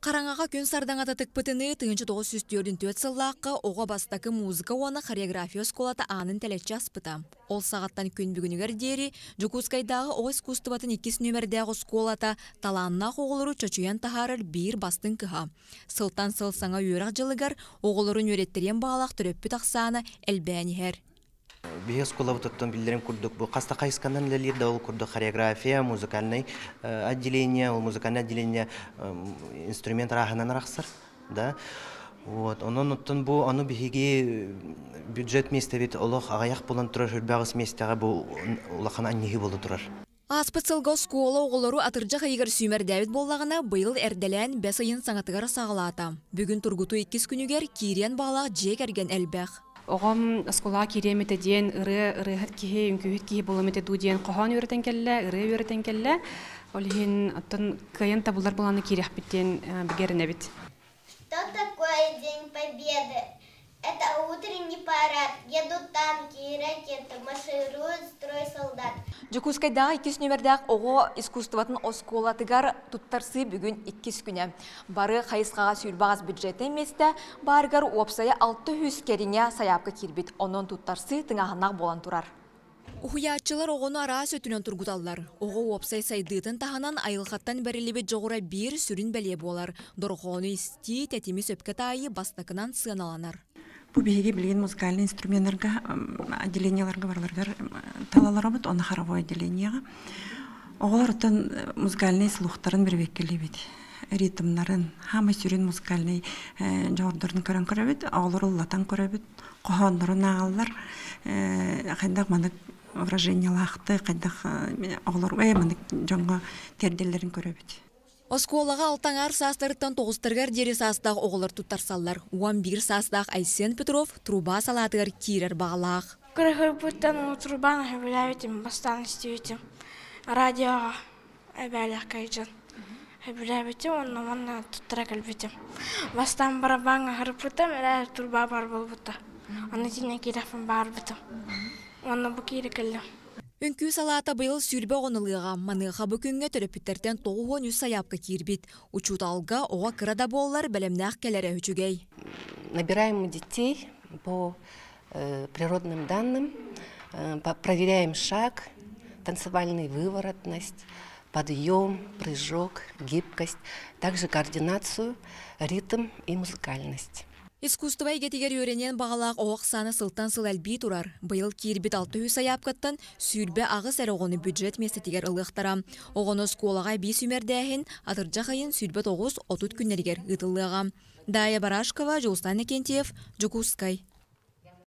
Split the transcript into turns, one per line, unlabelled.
Хараҥаҕа күн сардаҥата тыкпытыныы 1944 сыллаахха оҕо бастакы музыка уонна хореография оскуолата аанын тэлэччи аспыта. Ол саҕаттан күн бүгүнүгэр диэри Дьокуускайдааҕы оҕо искусствотын иккис нүөмэрдээх оскуолата талааннаах оҕолору чочуйан таһаарар биир бастыҥ кыһа. Сылтан сыл саҥа үөрэх дьылыгар оҕолорун үөрэттэриэн баҕалаах төрөппүт ахсаана элбээн иһэр.
Биһи оскуолабытыттан биллэрин курдук бу хас да хайысканан үлэлиир да ол курдук хореография, музыкальный отделение, ол музыкальное отделение инструмент арааһынан арахсар, да. Вот, онон оттон бу ону биһиги бюджет миэстэбит олох аҕыйах буолан турар үрбэҕис миэстэҕэ бу улахан анньыһыы буола турар.
Ааспыт сылга оскуола оҕолору атырдьах ыйыгар сүүмэрдээбит буоллаҕына, быйыл эрдэлээн бэс ыйын саҥатыгар саҕалаата. Бүгүн тургутуу иккис күнүгэр киириэн баҕалаах дьиэ кэргэн элбэх.
Оҕом оскуолаҕа киириэм этэ диэн ырыа ырыаһыт киһи, үҥкүүһүт киһи буолуом этэ дуу диэн хоһоон үөрэтэн кэллэ, ырыа үөрэтэн кэллэ. Ол иһин оттон кыайан табыллар буолааны киириэхпит диэн бигэринэбит.
Что такое День Победы? Это утренний парад. Едут танки и ракеты, маршируют строй солдат.
Дьокуускайдааҕы иккис нүөмэрдээх оҕо искусствотын оскуолатыгар туттарсыы бүгүн иккис күнэ. Бары хайысхаҕа сүүрбэҕэс бюджетнай миэстэ баарыгар уопсайа 600 кэриҥэ сайаапка киирбит. Онон туттарсыы тыҥааһыннаах буолан турар. Уһуйааччылар оҕону араас өттүнэн тургуталлар. Оҕо уопсай сайдыытын таһынан айылҕаттан бэриллибит дьоҕура биир сүрүн бэлиэ буолар. Дорҕоону истии, тэтими сөпкө таайыы бастакынан сыаналанар.
Бу биһиги билигин музыкальный инструменнарга отделениеларга барыларыгар талаларабыт, онно хоровой отделениеҕа. Оҕолор оттон музыкальный слухтарын бирибиэккэлиибит, ритмнарын, хаамай сүрүн музыкальный дьоҕурдарын көрөн көрөбүт, оҕолору ыллатан көрөбүт, хоһооннорун ааҕаллар хайдах маннык выражениелаахтык хайдах оҕолор маннык дьоҥҥо тиэрдэллэрин көрөбүт.
Оскуолаҕа алта аҥаар саастарыттан тоҕустарыгар диэри саастаах оҕолор туттарсаллар. 11 саастаах Айсен Петров труба салаатыгар киирэр баҕалаах.
Кырыһырбыттан трубаны сөбүлээбитим, бастаан истибитим. Радиоҕа эбээлээх дьон сөбүлээбитим уонна манна туттара кэлбитим. Бастаан барабааҥҥа аһарбытым, эрэ турба бар буолбута. Аны итиннэ киирэхпин баарбытым. Уонна бу киирэ кэллим.
Үҥкүү салаата быйыл 20 оҕону ылыаҕа. Маныаха бу күҥҥэ төрөппүттэртэн 93 сайаапка киирбит. Учууталга оҕо кыра да буоллар бэлэмнээх кэлэрэ үчүгэй.
Набираем мы детей по природным данным, проверяем шаг, танцевальный выворотность, подъем, прыжок, гибкость, также координацию, ритм и музыкальность.
Искусство эйгэтигэр үөрэниэн баҕалаах оҕо ахсаана сылтан сыл элбии турар. Быйыл киирбит 600 сайаапкаттан 28 эрэ оҕону бюджет миэстэтигэр ылыахтара. Оҕону оскуолаҕа эбии сүүмэрдээһин атырдьах ыйын 29-30 күннэригэр ыытыллыаҕа. Дая Барашкова, Дьулустан Иннокентьев, Дьокуускай.